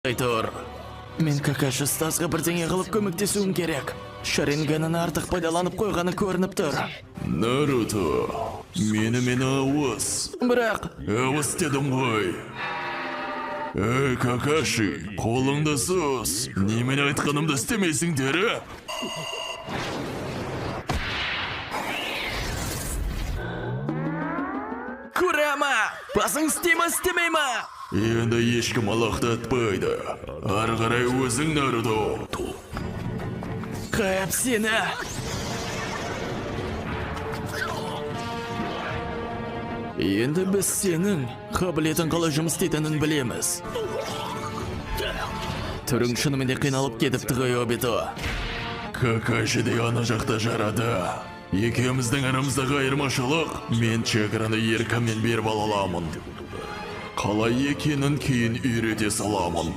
Тұр. Мен Какаши ұстазға бірдеңе қылып көмектесуім керек. Шаринганын артық пайдаланып қойғаны көрініп тұр. Наруто, менімен ауыз. Бірақ Ауыз дедім ғой. Ей, Какаши, қолыңды сос. Немен айтқанымды істемейсіңдер, ә? Курама! Басың істей ма, істемей ма? Енді ешкім алақтатпайды. Ары қарай өзің, Наруто. Қап сені! Енді біз сенің қабілетің қалай жұмыс істейтінін білеміз. Түрің шынымен де қиналып кетіпті ғой, Обито. Какаши де ана жақта жарады. Екеуміздің арамыздағы айырмашылық, мен чакраны еркімнен беріп ала аламын. Қалай екенін кейін үйрете саламын.